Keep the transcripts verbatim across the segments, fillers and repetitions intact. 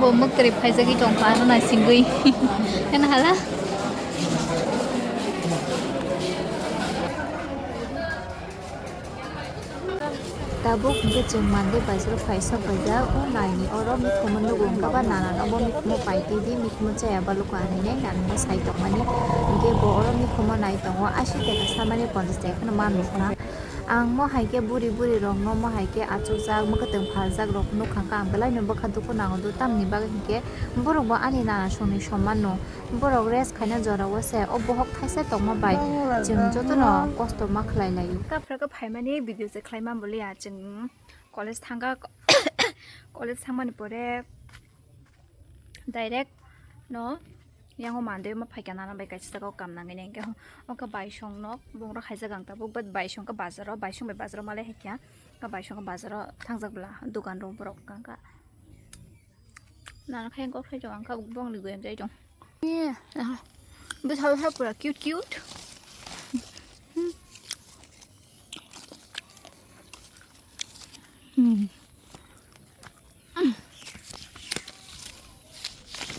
Bo mwktwrwi phaijagwi tongkha, ano naisingwi. Heno hala. Tabuk hwnkhe chwng Monday bazaro phaisa paijak, o naini oro mikhumo nugo wngkha ba nana no bo mikhumo paitwi di, mikhumo chaya baluka hinwi nai nana no sai tongmani. Hwnkhe bo oro mikhumo nai tongo, ashi taka samani ponchash taka kheno ma nukha. Ang mo hai khe buri buri rok no mo hai khe achukjak, mwkhwtwng phaljak rok nukha khe ang belai no bwkha dukhu nango do, tamni bagwi hinkhe borok bo ani nana songni soman no. Borok rest khaina jora o se o bohok thaisa tongma bai chwng jotono kosto ma khlai laio. Kaphra khe phaimani video se khlai man boliya, chwng college thangkha, college thangmani pore direct no yango Monday ma phaikha nana bai kaisa jaga o kam nangwi nai, hwnkhe o khe baisong nok bumung rok haijak ang tabuk, but baisong khe bazaro, baisong bai bazaro malai haikha, khe baisong khe bazaro thangjak bwla, dukan rok borok wngkha. Nana khe gor khe jong ang kha bongni goyam jai jong. Bwsa bwsa pura cute cute. Hmm.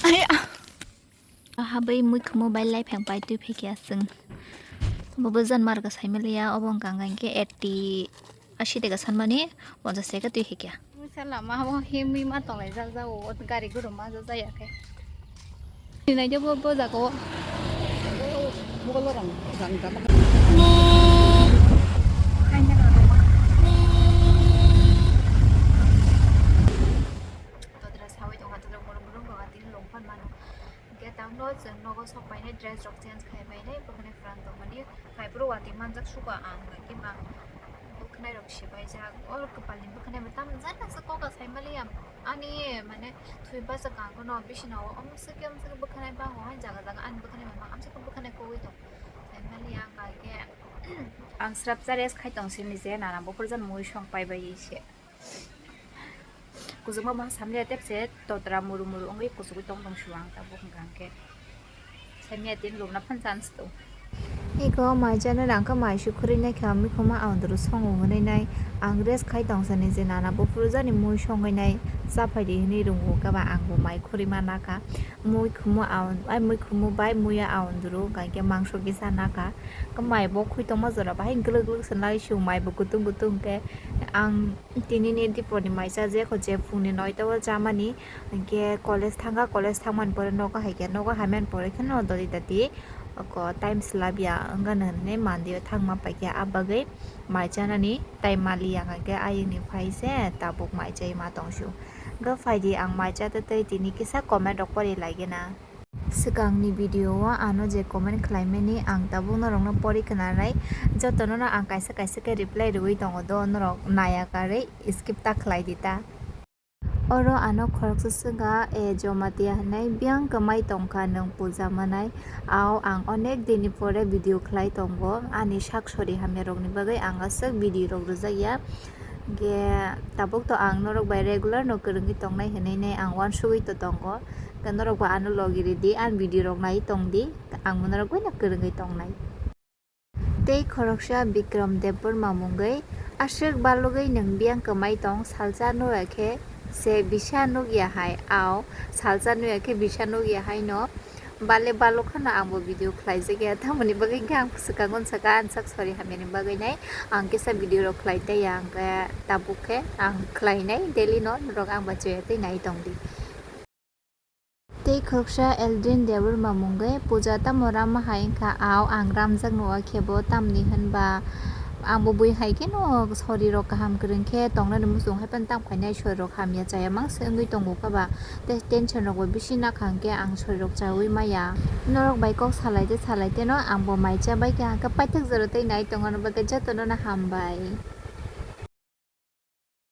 Ai, ah. Aha bai mui khumo bai lai phang pai twi phai khe aswng. Bo bo jan mar ka sai maliya, obo wngkha hwnkhe eighty, ashi taka sanmani ponchash taka twi hai khe. Mui sa lama o himwi ma tonglaijak jak o gari guru ma ja jaya khe. Sinai de bo bo jaga o. Todra sawi tongkha, todra murung murung tongkha, tini longphan mano. Hwnkhe tangno chwng nogo sok painai, dress rok change khai painai, bwkhwnai pran tongmani. Phaiphuru watwi manjak suka ang, hwnkhe ma bwkhwnai rok sipaijak. O kwpalni bwkhwnai bo tamo jani aswk koka sai maliya. Ani mane thwi bachak ang kono bisina o omswk omswk bwkhwnai bango hai jaga jaga ani bwkhwnai mama amswk bwkhwnai kogwi tong. Sai maliya ang kha khe ang srapsa rest khai tong sini je nana buphur jan mui song pai bai se. Kuchukma bwsa samliya tepse totra muru muru wngwi kuchugwi tong tong sio ang tabuk hwnkha hwnkhe. Samya tin lubna phan chance tong. Eko mai chana rang kha mai su khurui nai kha mikhumo aondoro songo hwnwi nai. Ang rest khai tong sani je nana buphuru jani mui songwi nai chaphai di hwnwi rwngo khe ba ang bo mai khurui ma na kha. Mui khumo aon-, ai mui khumo bai muiya aondoro hwnkha hwnkhe mangso kisa na kha. Khe mai bo khwi tongma jora bahai glwk glwk se nai sio mai bo kutung kutung khe ang Tini ni dipor ni mai cha je kho je phung ni noita o cha mani, hwnkhe college thang kha, college thang mani pore nogo hai khe, nogo hai mani pore khe no dodi dadi oko time swlap ya wng gana hinwi mandi o thang ma pai khe, ah bagwi mai cha nani time ma li ya hwnkhe ayang ni phai se tabuk mai chai ma tong sio. Hwnkhe phai di ang mai cha tei tei tini kisa comment rok pori lai gana. Swkangni video o ano je comment khlaimani ang tabuk norokno pori khwnanai, jotono no ang kaisa kaisa khe reply rwui tongo do, norok naya karwi skip ta khlai di ta. Oro ano khoroksa swngkha, e, Jomatia hinwi biyang kwmai tongkha nwng puja manai, ao ang onek dini pore video khlai tongo, ani sak sori hamya rokni bagwi ang aswk video rok rwjakya. Hwnkhe tabuk to ang norok bai regular no kwrwngwi tongnai hinwi nai ang uansugwi to tongo. Hwnkhe norok bo ano logi rwdi, ani video rok naiwi tongdi, ang bo norok bai no kwrwngwi tongnai. Tei khoroksa Bikram Debbarma mungwi aswk balugwi nwng biyang kwmai tong, salsa nukya khe se bisa nukya hai, ao salsa nukya khe bisa nukya hai no. Bale balok kheno ang bo video khlaijak ya, tamoni bagwi khe ang swkang unsaka ang sak sori hamyani bagwi nai ang kisa video rok khlai tei ya, hwnkhe tabuk khe ang khlai nai daily no, norok ang bacha ya tei nai tong di. Tei khoroksa Eldrin Debbarma mungwi puja tamo rama hai wngkha, ao ang ramjak nukya khe bo, tamni hwnba ang bo bui hai kheno sori rok kaham kwrwng khe tongnani muchung hai phano tamo khainai, sori rok hamya chaya mangsa wngwi tongo khe ba. Tei tension rok bo bisi nakha hwnkhe ang sori rok chaui maya. Norok bai kok salai de salai de no ang bo mai cha bai kha hwnkhe paithak jora tei nai tongo no bagwi jotono no hambai.